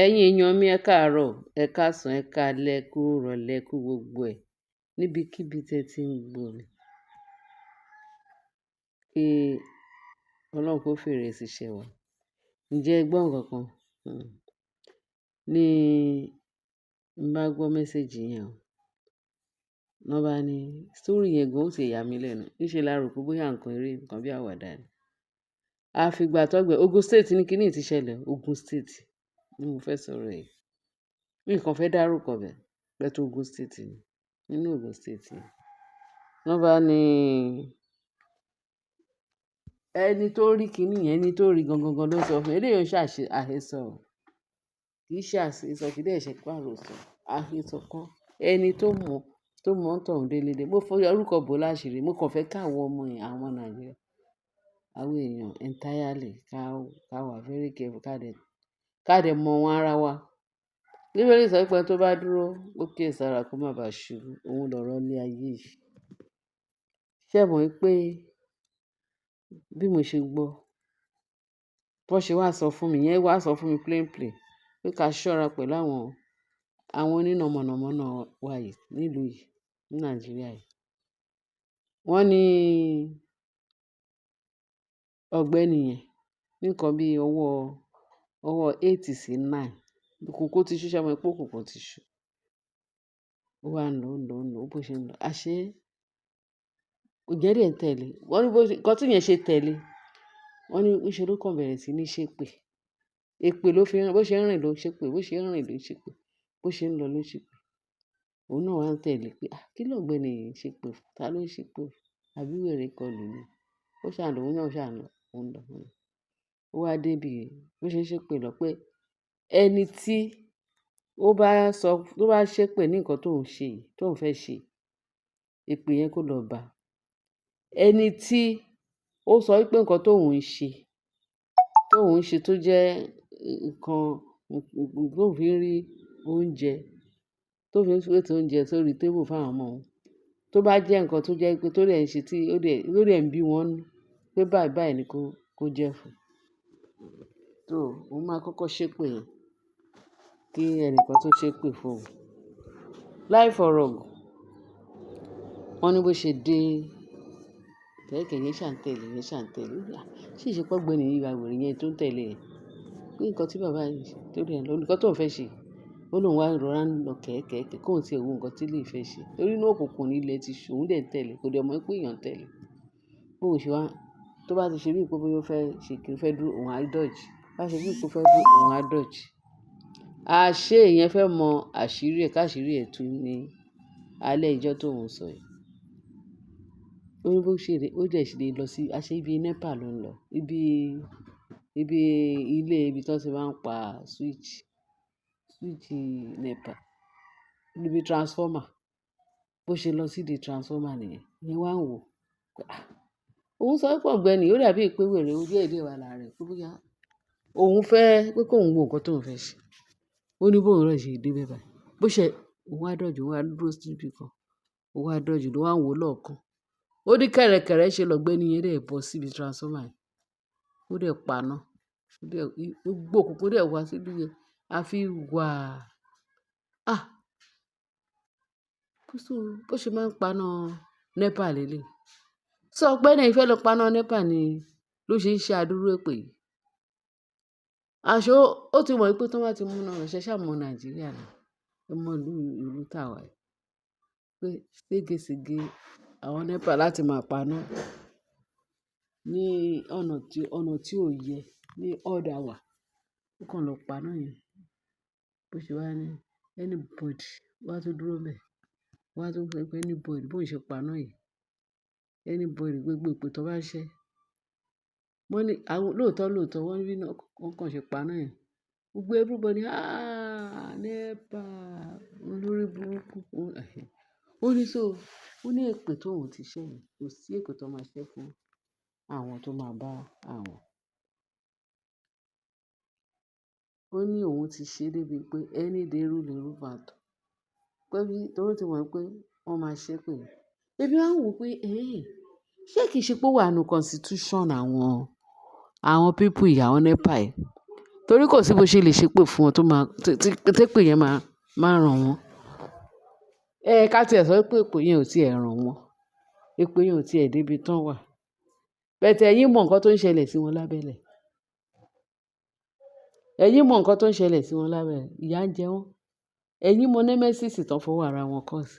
Ẹ̀yin èèyàn mi, ẹ káàárọ̀, ẹ káàsán, ẹ káalẹ́, ẹ kú ìrọ̀lẹ́, ẹ kú gbogbo ẹ̀ níbikíbi tí ẹ ti ń gbọ́ mi. Kí Ọlọ́run kó fèrè síṣẹ́ wa. Ǹjẹ́ ẹ gbọ́ nǹkan kan? Ní n bá gbọ́ message yẹn o, wọ́n bá ní story yẹn gan ó ti yà mí lẹ́nu. Níṣe la rò pé bóyá nǹkan eré, nǹkan bí àwàdà ni. Àfi ìgbà tó gbẹ Ogun State ní kíní ti ṣẹlẹ̀. Ogun State ni mo fẹ́ sọ̀rọ̀ yìí. Mi kàn fẹ́ dárúkọ bẹ̀, but Ogun State ni. Nínú Ogun State ni. Wọ́n bá ní ẹni tó rí kíní yẹn, ẹni tó rí gangan gan ló sọ fún mi. Eléyìí ò ń ṣe àhesọ o. Kì í ṣe àhesọ, kì í dẹ̀ ṣe pé àròsọ. Àhesọ kọ́. Ẹni tó mọ̀ ń tọ̀ún délé dé. Mo fọ orúkọ bò láṣìírí. Mo kàn fẹ́ káwọn ọmọ yẹn, àwọn ọmọ Nàìjíríà, àwọn èèyàn entirely ká wà very careful, ká dẹ̀ mọ̀ wọ́n ara wa. Bíbélì sọ pé ẹni tó bá dúró, ó kíyèsára kó má ba ṣubú. Òun lọ̀rọ̀ ilé ayé yìí. Ṣé ẹ mọ̀ wípé bí mo ṣe gbọ́, bó ṣe wá sọ fún mi, ìyẹn wá sọ fún mi plain plain pé ká ṣọ́ra pẹ̀lú àwọn oníná mọ̀nàmọ́ná wa yìí nílùú yìí, ní Nàìjíríà yìí. Wọ́n ní ọ̀gbẹ́ni yẹn ní nǹkan bí ọwọ́ 8 sí 9, òkùnkùn ti ṣú, ṣé ẹ mọ̀ pé òkùnkùn ti ṣú. Ó wá ń lọ, ó ń lọ, ó ń lọ, bó ṣe ń lọ. Àṣé ìyẹn dẹ̀ ń tẹ̀lé. Wọ́n ní bó ṣe, nǹkan tí ìyẹn ṣe tẹ̀lé, wọ́n ní níṣe ló kàn bẹ̀rẹ̀ sí ní ṣépè. Èpè ló fi ń rìn, bó ṣe ń rìn ló ń ṣépè, bó ṣe ń rìn ló ń ṣépè, bó ṣe ń lọ ló ń ṣépè. Òun náà wá ń tẹ̀lé pé, "À, kí lọ̀gbẹ́ni yìí ń ṣépè fún? Ta ló ń ṣépè fún? Àbí wèrè kọlù ni?" Ó ṣà ń lọ, òun náà ṣà ń lọ, ó ń lọ, ó ń lọ. Ó wá dé ibi bó ṣe ń ṣépè lọ pé ẹni tí ó bá sọ, tó bá ṣépè ní nǹkan tó ń ṣe yìí, tó ń fẹ́ ṣe, èpè yẹn kó lọ bá. Ẹni tí ó sọ wípé nǹkan tó ń ṣe tó jẹ́ nǹkan tó ń fi rí oúnjẹ, tó fi ń pèsè oúnjẹ sórí table fún àwọn ọmọ òun, tó bá jẹ́ nǹkan tó jẹ́ pé tó dẹ̀ ń ṣe tí ó dẹ̀ ń bí wọ́n nú, pé báyìí báyìí ni kó jẹ́ fún. So òun máa kọ́kọ́ ṣépè yẹn kí ẹnìkan tó ṣépè fún òun. Láì fọ̀rọ̀ gùn, wọ́n ní bó ṣe dé, kẹ̀kẹ́ yẹn ṣà ń tẹ̀lé, yẹn ṣà ń tẹ̀lé. Ó ní, "À, ṣé ìṣe pé ọ̀gbẹ́ni yìí ya wèrè yẹn tó ń tẹ̀lé ẹ?" Pé nǹkan tí bàbá yìí ṣe tó dẹ̀ ń lọ, nǹkan tó ń fẹ́ ṣe. Ó lóun wá rọra ń lọ kẹ̀kẹ́ kó tí ẹ wo nǹkan tí eléyìí fẹ́ ṣe. Torí inú òkùnkùn ní ilẹ̀ ti ṣú, òun dẹ̀ ń tẹ̀lé, kò dẹ̀ mọ̀ pé èèyàn ń tẹ̀lé. Bó ṣe wá, tó bá ti ṣe bí i pé bóyá ó fẹ́ ṣe kí ó fẹ́ dúró, òun á dodge. Bá ṣe bí i pé ó fẹ́ dúró, òun á dodge. Àṣé ìyẹn fẹ́ mọ àṣírí ẹ̀, káṣírí ẹ̀ tú ní alẹ́ ìjọ tó ń sọ yìí. Ó ní bó ṣe dé, ó dẹ̀ ṣe lè lọ sí, àṣé ibi NEPA ló ń lọ. Ibi ilé ibi tí wọ́n ti máa ń pa switch NEPA, níbi transformer. Bó ṣe lọ sí ìdí transformer nìyẹn. Ìyẹn wá ń wò pé, à, òun sọ pé ọ̀gbẹ́ni ó dàbí pé wèrè ojú ẹ̀ dé wà lára rẹ̀ pé bóyá òun fẹ́ pé kó ń wo nǹkan tó ń fẹ́ ṣe. Ó ní bó ń rẹ̀ ṣe dé bẹ́ẹ̀ báyìí. Bó ṣe, òun wá dodge, òun wá dúró sí ibi kan. Òun wá dodge ló wá ń wò lọ́ọ̀kan. Ó ní kẹ̀rẹ̀kẹ̀rẹ̀ ṣe lọ̀gbẹ́ni yẹn dẹ̀ bọ́ síbi transformer yẹn. Ó dẹ̀ paná. Ó dẹ̀, gbogbo òkùnkùn dẹ̀ wá síbí yẹn. A fi wà. Ah! Bó ṣe máa ń paná NEPA lélẹ̀. So ọ̀gbẹ́ni yìí fẹ́ lọ paná NEPA ni ló ṣe ń ṣe àdúró èpè yìí. Àṣé ó ti mọ̀ wípé tí wọ́n bá ti mú iná lọ, ṣé ṣé mọ̀ Nàìjíríà ni? Ẹ mọ ìlú táa wà yìí. Pé ségesège àwọn NEPA láti máa paná ní ọ̀nà tí ò yẹ ní odd hour. Ó kàn lọ paná yẹn. Bó ṣe wá ní anybody wá tó dúró bẹ́ẹ̀, wá tó sọ pé anybody bó ṣe paná yìí, anybody gbogbo èpè tó bá ṣẹ́. Wọ́n ní àwọn lóòótọ́ lóòótọ́ wọ́n ní bí wọ́n kàn ṣe paná yẹn. Gbogbo everybody, "Ah! NEPA olórí burúkú." Ó ní so, ó ní èpè tó òun ti ṣẹ́ yẹn, kò sí èpè tó máa ṣẹ́ fún àwọn tó máa bá àwọn. Ó ní òun ti ṣe débi pé ẹni dérú lérú bá tọ̀. Pé bí, torí ó ti mọ̀ pé wọ́n máa ṣépè. Èmi máa ń wò pé, "Ẹ́, ṣé kìí ṣe pé ó wà nínú constitution àwọn people yìí, àwọn NEPA yìí?" Torí kò sí bó ṣe lè ṣépè fún wọn tó máa, tí èpè yẹn máa ràn wọ́n. Ẹ ká tí ẹ sọ pé èpè yẹn ò tí ì ràn wọ́n. Èpè yẹn ò tí ì dé ibi tán wà. But ẹ̀yin mọ nǹkan tó ń ṣẹlẹ̀ sí wọn lábẹ́lẹ̀. Ẹ̀yin mọ nǹkan tó ń ṣẹlẹ̀ sí wọn lábẹ́lẹ̀. Ìyà ń jẹ wọ́n. Ẹ̀yin mọ nemesis tó ń fọwọ́ ara wọn cause,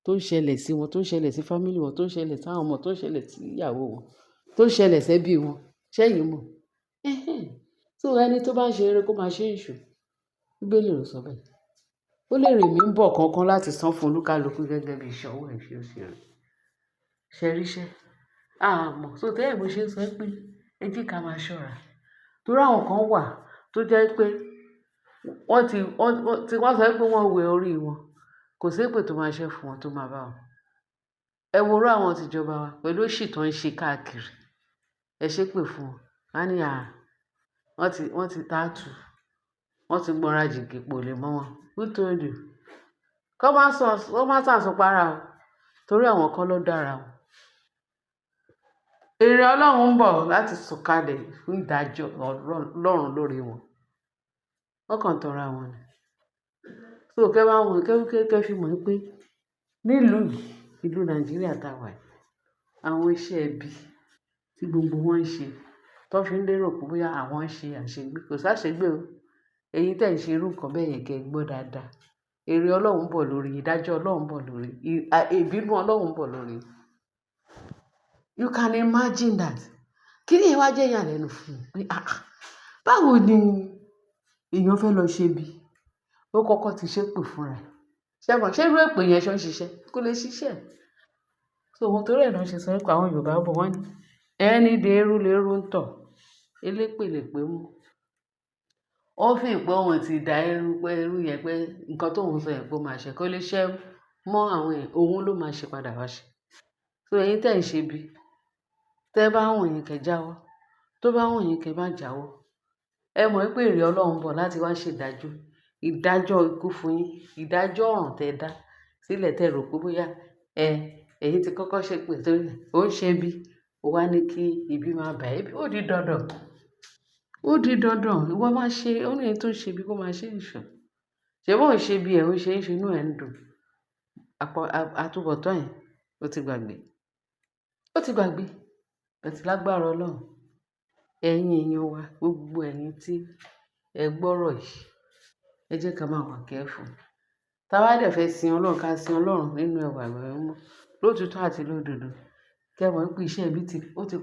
tó ń ṣẹlẹ̀ sí wọn, tó ń ṣẹlẹ̀ sí family wọn, tó ń ṣẹlẹ̀ sí àwọn ọmọ, tó ń ṣẹlẹ̀ sí ìyàwó wọn, tó ń ṣẹlẹ̀ sí ẹbí wọn. Ṣé ẹ̀yin mọ̀? Ẹhẹ́n. So ẹni tó bá ń ṣe rere kó máa ṣe èṣù. Bíbélì ló sọ bẹ́ẹ̀. Ó lè rìn mí ń bọ̀ kankan láti san fún olúkálùkù gẹ́gẹ́ bí iṣẹ́ ọwọ́ ẹ̀ ṣe ó ṣe rí. Ṣé rí iṣẹ́? A mọ̀. So torí ẹ mo ṣe ń sọ pé ẹ jẹ́ ká máa ṣọ́ra. Torí àwọn kan wà tó jẹ́ pé wọ́n ti, wọ́n, tí wọ́n sọ pé wọ́n wẹ orí wọn. Kò sí èpè tó máa ṣẹ́ fún wọn tó máa bá wọn. Ẹ wo irú àwọn tí ìjọba wa pẹ̀lú òṣì tó ń ṣe káàkiri. Ẹ ṣépè fún wọn. Wọ́n á ní à, wọ́n ti tattoo. Wọ́n ti gbọ́ra jìgì pò lè mọ́ wọn. Who told you? Kọ́ máa sọ, kọ́ máa sàsọpara o. Torí àwọn kan ló dára o. Èrè Ọlọ́run ń bọ̀ láti sọ̀kalẹ̀ fún ìdájọ́ Ọlọ́run lórí wọn. Wọ́n kàn tanra wọn ni. So kí ẹ máa mọ̀, kí ẹ fi mọ̀ pé nílùú yìí, ìlú Nàìjíríà tá wà yìí, àwọn iṣẹ́ ibi tí gbogbo wọn ń ṣe, tó fi ń lérò pé bóyá àwọn ń ṣe àṣegbé. Kò sí àṣegbé o. Ẹ̀yin tí ẹ̀ ń ṣe irú nǹkan bẹ́ẹ̀ yẹn kí ẹ gbọ́ dáadáa. Èrè Ọlọ́run ń bọ̀ lórí, ìdájọ́ Ọlọ́run ń bọ̀ lórí, ìbínú Ọlọ́run ń bọ̀ lórí. You can imagine that. Kí ni ẹ wá jẹ́ ìyàlẹ́nu fún mi pé àáà, báwo ni èèyàn fẹ́ lọ ṣe bí? Ó kọ́kọ́ ti ṣépè fún rẹ̀. Ṣé ẹ mọ̀, ṣé irú èpè yẹn ṣó ń ṣiṣẹ́? Kò lè ṣiṣẹ́. So ohun torí ẹ náà ṣe sọ pé àwọn Yorùbá bọ̀ wọ́n ní ẹni dé eru léru ń tọ̀, elépè lèpè mú. Ó feel pé òun ti da eru pé eru yẹn pé nǹkan tó ń sọ yẹn pé ó máa ṣe kó lè ṣẹ́ mọ́ àwọn èèyàn, òun ló máa ṣe padà wá ṣe. So ẹ̀yin tí ẹ̀ ń ṣe bí, tẹ́ bá wùn yín kẹ́ jáwọ́, tó bá wùn yín kẹ́ má jáwọ́. Ẹ mọ̀ pé èrè Ọlọ́run ń bọ̀ láti wá ṣe ìdájọ́, ìdájọ́ ikú fún yín, ìdájọ́ ọ̀ràn tẹ dá sílẹ̀ tẹ rò pé bóyá ẹ̀yin ti kọ́kọ́ ṣépè torí ó ń ṣe bí, ó wá ní kí ibi máa bà ẹ́ bí. Ó di dandan. Ó di dandan. Ìwọ máa ṣe, ó ní ẹni tó ń ṣe bí kó máa ṣe èṣù. Ṣé bó ń ṣe bí ẹ, ó ń ṣe é ṣe inú ẹ ń dùn. Àtúbọ̀tán ẹ̀, ó ti gbàgbé. Ó ti gbàgbé. But lágbára Ọlọ́run. Ẹ̀yin èèyàn wa, gbogbo ẹ̀yin tí ẹ gbọ́rọ̀ yìí, ẹ jẹ́ ká máa wà careful. Tí a bá dẹ̀ fẹ́ sin Ọlọ́run, ká sin Ọlọ́run nínú ẹwà ìwà mímọ́, lótitọ́ àti lódodo. Kí ẹ mọ̀ pé iṣẹ́ ibi ti, ó ti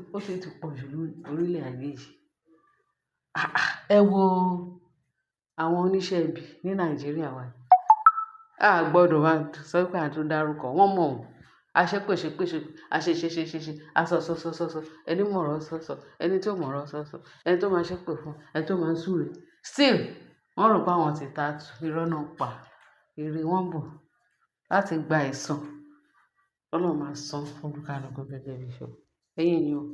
pọ̀ jù lórí orílẹ̀ ayé yìí. Àáà, ẹ wo àwọn oníṣẹ́ ibi ní Nàìjíríà wa. A gbọdọ̀ máa sọ pé à ń tún dárúkọ. Wọ́n mọ̀ ọ́n. A ṣépè ṣépè ṣépè, a ṣe ṣe ṣe ṣe ṣe, a sọ sọ sọ sọ sọ, ẹni mọ̀ ọ̀rọ̀ sọ sọ, ẹni tí ò mọ̀ ọ̀rọ̀ sọ sọ, ẹni tó máa ṣépè fún, ẹni tó máa súre. Still, wọ́n rò pé àwọn ti tattoo, irọ́ náà pa. Èrè wọn bọ̀ láti gba ẹ̀san. Ọlọ́run máa san fún olúkálùkù gẹ́gẹ́ bí iṣẹ́. Ẹ̀yin èèyàn,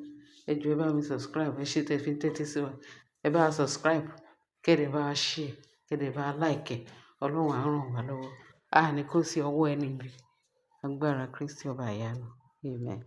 ẹ jọ̀ọ́ ẹ bá mi subscribe, ẹ ṣé tẹ fi ń tẹ́tí sí wa. Ẹ bá wa subscribe, kí ẹ dẹ̀ bá wa share, kí ẹ dẹ̀ bá wa like. Ọlọ́run á ràn wá lọ́wọ́. A ní kó sí ọwọ́ ẹni ibi. Agbára Kristi ọba ìyanu. Amen.